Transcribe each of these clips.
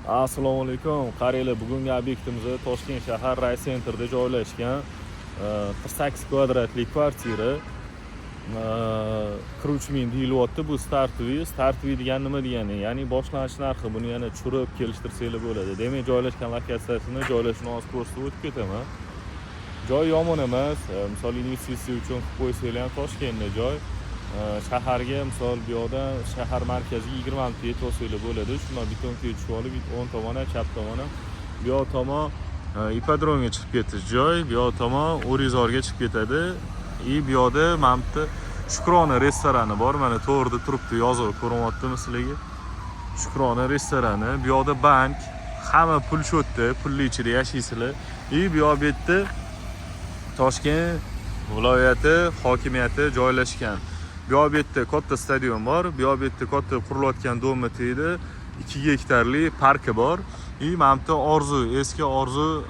Assalomu alaykum. Qaranglar, bugungi obyektimiz Toshkent shahar Raysentrda joylashgan 48 kvadratli kvartira. 43 ming deyilyapti. Bu стартовый. Стартовый degani nima degani? Ya'ni boshlanish narxi. Buni yana tushirib kelishtirsanglar bo'ladi. Demak, joylashgan lokatsiyasini, joylashishini hozir ko'rsatib o'tib ketaman. Joy yomon emas. Misol, investitsiya uchun qilib qo'ysanglar ham, Toshkentda joy. Shaharga, misol, bu yoqdan shahar markaziga 20 minutda yetib olsanglar bo'ladi. Shundan betonkaga tushib olib, o'ng tomon ham, chap tomon ham. Bu yoq tomon ipodromga chiqib ketish joy, bu yoq tomon O'rizorga chiqib ketadi. И bu yoqda mana bu yerda Shukrona restorani bor. Mana to'g'rida turibdi, yozuv ko'rinyaptimi sizlarga? Shukrona restorani. Bu yoqda bank, hamma pul shu yerda, pulli ichida yashaysizlar. И bu yoq bu yerda Toshkent viloyati hokimiyati joylashgan. Bu yoq bu yerda katta stadion bor. Bu yoq bu yerda katta qurilayotgan дом ni tagida 2 gektarli parki bor. И mana bu yerda Orzu, eski Orzu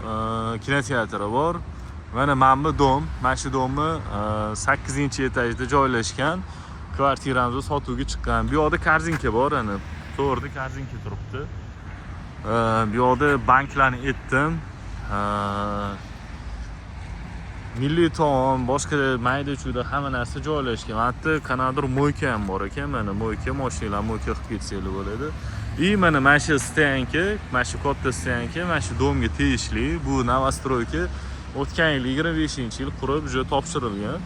kinoteatri bor. Mana bu дом, mana shu дом ni 8-etajda joylashgan kvartiramiz sotuvga chiqqan. Bu yoqda korzinka bor, ana to'g'rida korzinka turibdi. Bu yoqda banklarni aytdim. Milliy taom, boshqa mayda chuyda hamma narsa joylashgan. Mana bu yerda qanaqadir мойка ham bor ekan. Mana мойка, mashinalar мойка qilib ketsanglar bo'ladi. И mana shu стоянка, mana shu katta стоянка, mana shu дом ga tegishli. Bu новостройка, o'tgan yil 25-yil qurib, уже topshirilgan.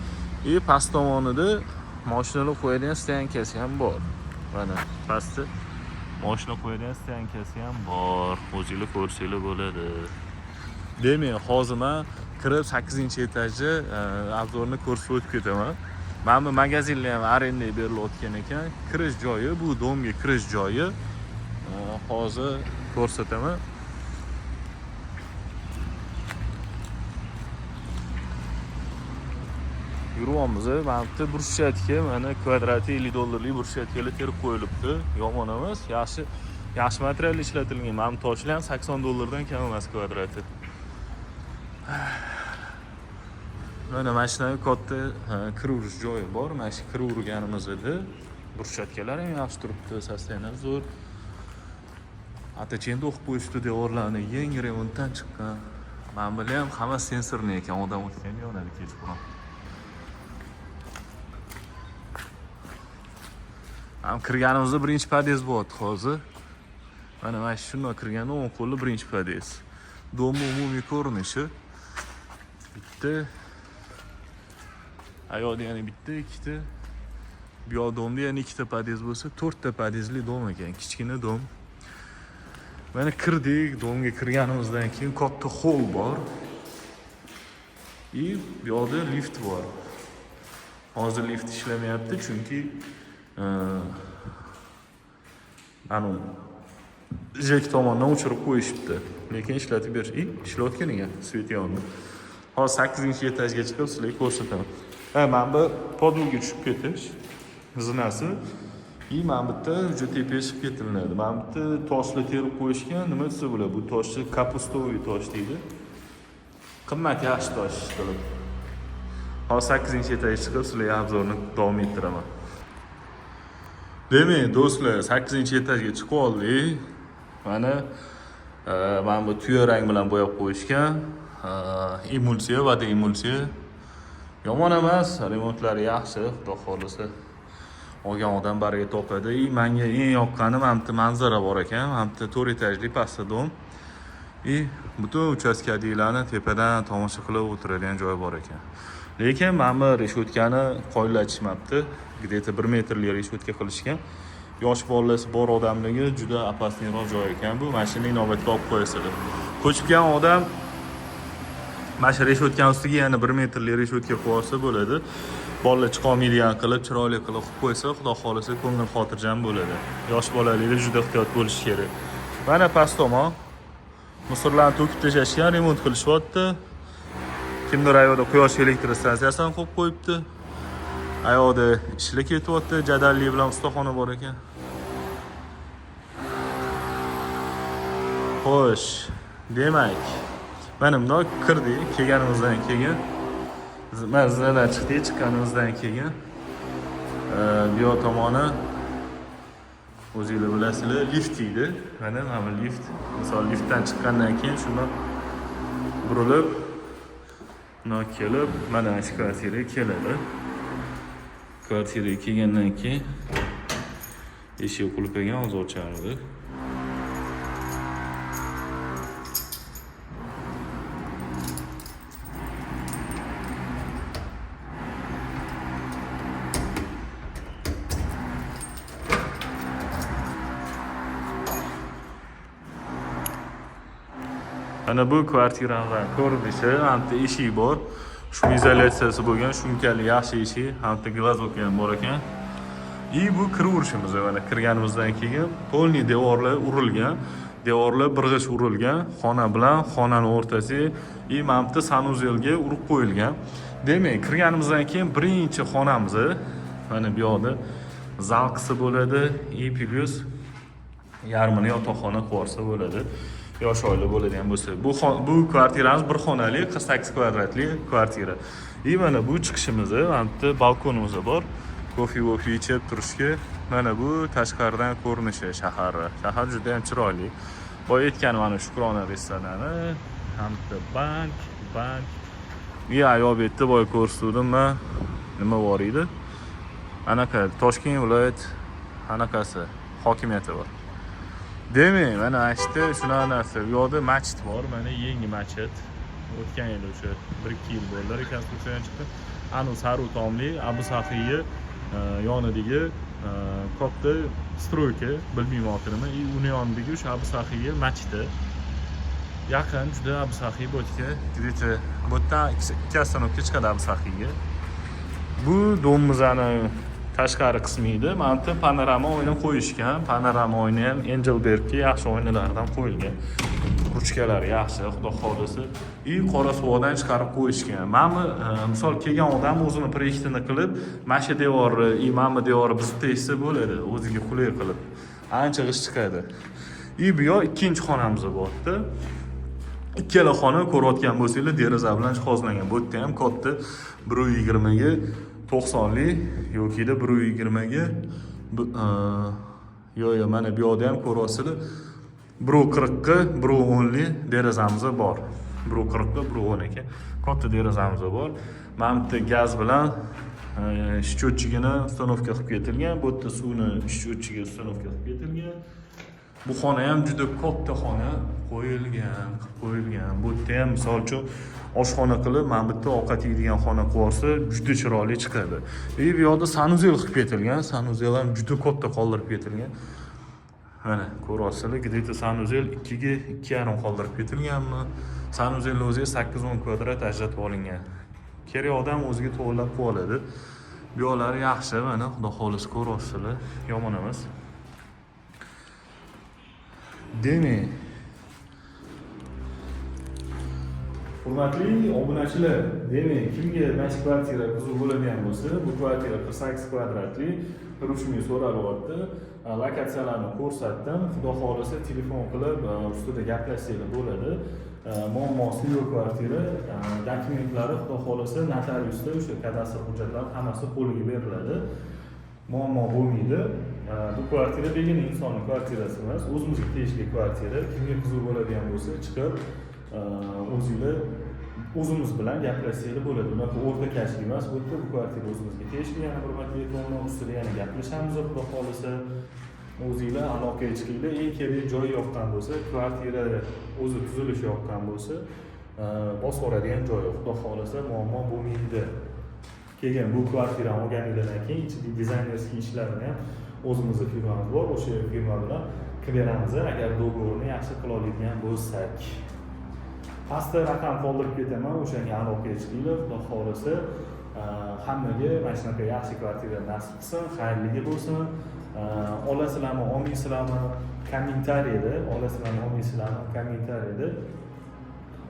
И past tomonida mashinalar qo'yadigan стоянка si ham bor. Mana pastda mashina qo'yadigan стоянка si ham bor. O'zinglar ko'rsanglar bo'ladi. Demak, hozir man kirib 8-etajni обзор ni ko'rsatib o'tib ketaman. Mana bu magazinlar ham arendaga berilayotgan ekan. Kirish joyi, bu дом ga kirish joyi. Hozir ko'rsataman. Yuryapmiz. Mana bu yerda брусчатка, mana kvadrati 50 dollarlik брусчатка lar terib qo'yilibdi. Yomon emas, yaxshi, yaxshi material ishlatilgan. Mana bu toshlar ham 80 dollardan kam emas kvadrati. Mana shunaqa katta kiraverish joyi bor. Mana shu kiraverganimizda брусчатка lar ham yaxshi turibdi, состояние zo'r. Atachenda o'qib qo'yishibdi devorlarni, yangi remontdan chiqqan. Mana bular ham hamma sensorli ekan, odam o'tganda yonadi kechqurun. Ham kirganimizda birinchi podъезд bo'lyapti hozir. Mana shundoq kirganda o'ng qo'lda birinchi podъезд. Дом ni umumiy ko'rinishi. Bitta ayoqda yana bitta, ikkita. Bu yoq дом da yana ikkita podъезд bo'lsa, to'rtta подъезд li дом ekan, kichkina дом. Mana kirdik, дом ga kirganimizdan keyin katta холл bor. И bu yoqda lift bor. Hozir lift ishlamayapti, chunki anu ЖЭК tomondan o'chirib qo'yishibdi. Lekin ishlatib berish, и ishlayotgan ekan, свет yondi. Hozir 8-etajga chiqib sizlarga ko'rsataman. Ha, mana bu подвал ga tushib ketish zinasi. И mana bu yerda уже tepaga chiqib ketilinadi. Mana bu yerda toshlar terib qo'yishgan, nima desa bo'ladi? Bu toshni капустовый tosh deydi. Qimmat, yaxshi tosh qilib. Hozir 8-etajga chiqib sizlarga обзор ni davom ettiraman. Demak, do'stlar, 8-etajga chiqib oldik. Mana mana bu tuya rang bilan bo'yab qo'yishgan. Emulsiya va emulsiya. Yomon emas, remontlari yaxshi, xudo xohlasa. Olgan odam bariga topadi. И menga eng yoqqani mana bu yerda manzara bor ekan. Mana bu yerda 4 etajli pastda дом. И butun uchastkadagilarni tepadan tomosha qilib o'tiradigan joy bor ekan. Lekin mana bu reshotkani qoyillatishmabdi. Где-то 1 metrli reshotka qilishgan. Yosh bolasi bor odamlarga juda опасный roq joy ekan bu. Mana shuni inobatga olib qo'yasizlar. Ko'chib kelgan odam mana shu reshotkani ustiga yana 1 metrli reshotka qo'yib olsa bo'ladi. Bolalar chiqolmaydigan qilib, chiroyli qilib qo'yib qo'ysa, xudo xohlasa, ko'ngil xotirjam bo'ladi. Yosh bolalarga juda ehtiyot bo'lish kerak. Mana past tomon мусор larni to'kib tashlashgan, remont qilishyapti. Kimdir ayoqda quyosh elektr stansiyasini qo'yib qo'yibdi. Ayoqda ishlar ketyapti, jadallik bilan ustaxona bor ekan. Xo'sh, demak, mana bundoq kirdik, kelganimizdan keyin mana zinadan chiqdik, chiqqanimizdan keyin bu yoq tomoni O'zinglar bilasizlar, lift deydi. Mana bu lift. Misol, liftdan chiqqandan keyin shundan burilib, bundoq kelib, mana shu kvartiraga keladi. Kvartiraga kelgandan keyin eshik qulflagan, hozir ochamiz. Mana bu kvartirani ko'rinishi, mana bitta eshik bor. Шумоизоляция si bo'lgan, шумка li yaxshi eshik, hamda bitta глазок ham bor ekan. И bu kiraverishimiz, mana kirganimizdan keyin полный devorlar urilgan, devorlar bir g'isht urilgan, xona bilan xonani o'rtasi и mana bitta санузел ga urib qo'yilgan. Demak, kirganimizdan keyin birinchi xonamiz mana bu yoqda zal qilsa bo'ladi и плюс yarmini yotoqxona qilib yuborsa bo'ladi. Yosh oila bo'ladigan bo'lsa. Bu kvartiramiz bir xonali, 48 kvadratli kvartira. И mana bu chiqishimiz, mana bu yerda balkonimiz bor. Kofe vofe ichib turishga. Mana bu tashqaridan ko'rinishi shaharni. Shahar juda ham chiroyli. Boya aytganim mana Shukrona restorani, hamda bank. И ayob yerda boya ko'rsatdim man nima bor edi? Anaqa Toshkent viloyat anaqasi hokimiyati bor. Demak, mana shu yerda shunaqa narsa. Bu yoqda masjid bor, mana yangi masjid. O'tgan yil o'sha 1-2 yil bo'ldi rekonstruksiyadan chiqdi. Anu sariq tomli Abu Saxiyni yonidagi katta стройка, bilmayman oti nima, и uni yonidagi o'sha Abu Saxiyni masjidi. Yaqin juda Abu Saxiy bu yerga, где-то bu yerdan ikki остановка chiqadi Abu Saxiyga. Bu дом imizni tashqari qismi edi. Mana bu yerda panorama oyna qo'yishgan. Panorama oyna ham Engelbergga yaxshi oynalardan qo'yilgan. Ruchkalari yaxshi, xudo xohlasa. И qora suvodan chiqarib qo'yishgan. Mana bu misol kelgan odam o'zini proyektini qilib, mana shu devorni и mana bu devorni buzib teshsa bo'ladi, o'ziga qulay qilib. Ancha g'isht chiqadi. И bu yoq ikkinchi xonamiz bo'lyapti. Ikkala xona ko'rayotgan bo'lsanglar deraza bilan jihozlangan. Bu yerda ham katta 1.20 ga 90 lik yokida 1.20 ga yo'q, mana bu yoqda ham ko'ryapsizlar, 1.40 ga 1.10 lik derazamiz bor. 1.40 ga 1.10 ekan. Katta derazamiz bor. Mana bu yerda gaz bilan счетчик ini установка qilib ketilgan. Bu yerda suvni счетчик i установка qilib ketilgan. Bu xona ham juda katta xona qo'yilgan, qilib qo'yilgan. Bu yerda ham misol uchun oshxona qilib, mana bu yerda ovqat yeydigan xona qilib yuborsa, juda chiroyli chiqadi. И bu yoqda санузел qilib ketilgan. Санузел ham juda katta qoldirib ketilgan. Mana ko'ryapsizlar, где-то санузел 2 ga 2,5 qoldirib ketilganmi? Санузел ni o'ziga 8-10 kvadrat ajratib olingan. Kerak odam o'ziga to'g'irlab qo'yib oladi. Bu yoqlari yaxshi, mana xudo xohlasa ko'ryapsizlar, yomon emas. Demak, hurmatli obunachilar, demak, kimga mana shu kvartira qiziq bo'ladigan bo'lsa, bu kvartira 48 kvadratli, 43 ming so'ralyapti. Lokatsiyalarni ko'rsatdim. Xudo xohlasa telefon qilib, ustida gaplashsanglar bo'ladi. Muammosi yo'q kvartira, dokumentlari xudo xohlasa notariusda o'sha kadastr hujjatlari hammasi qo'liga beriladi. Muammo bo'lmaydi. Bu kvartira begona insonni kvartirasi emas, o'zimizga tegishli kvartira. Kimga qiziq bo'ladigan bo'lsa, chiqib o'zinglar o'zimiz bilan gaplashsanglar bo'ladi. Unaqa o'rtakashlik emas bu yerda, bu kvartira o'zimizga tegishli. Yana bir marta aytyapman, ustida yana gaplashamiz, xudo xohlasa. O'zinglar aloqaga chiqinglar. Eng kerak joyi yoqqan bo'lsa, kvartira o'zi tuzilishi yoqqan bo'lsa, bosib yuboradigan joyi, xudo xohlasa muammo bo'lmaydi. Keyin bu kvartirani olganinglardan keyin ichidagi дизайнерский ishlarini ham o'zimizni firmamiz bor, o'sha firma bilan qilib beramiz, agar договор ni yaxshi qila oladigan bo'lsak. Pastda raqam qoldirib ketaman, o'shanga aloqaga chiqinglar. Xudo xohlasa hammaga mana shunaqa yaxshi kvartira nasib qilsin, xayrligi bo'lsin. Olasizlarmi, olmaysizlarmi, kommentariyada, olasizlarmi, olmaysizlarmi, kommentariyada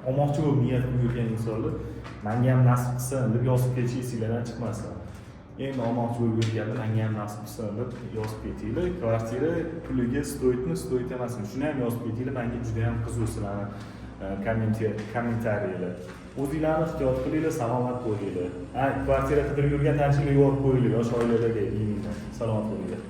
olmoqchi bo'lib niyat qilib yurgan insonlar manga ham nasib qilsin deb yozib ketish esinglardan chiqmasin. Endi olmoqchi bo'lib yurganlar manga ham nasib qilsin deb yozib ketinglar. Kvartira puliga стоит mi, стоит emasmi, shuni ham yozib ketinglar. Manga juda ham qiziq sizlarni kommentariyalar. O'zinglarni ehtiyot qilinglar, salomat bo'linglar. Ha, kvartira qidirib yurgan tanishinglar yuborib qo'yinglar, yosh oilalarga именно. Salomat bo'linglar.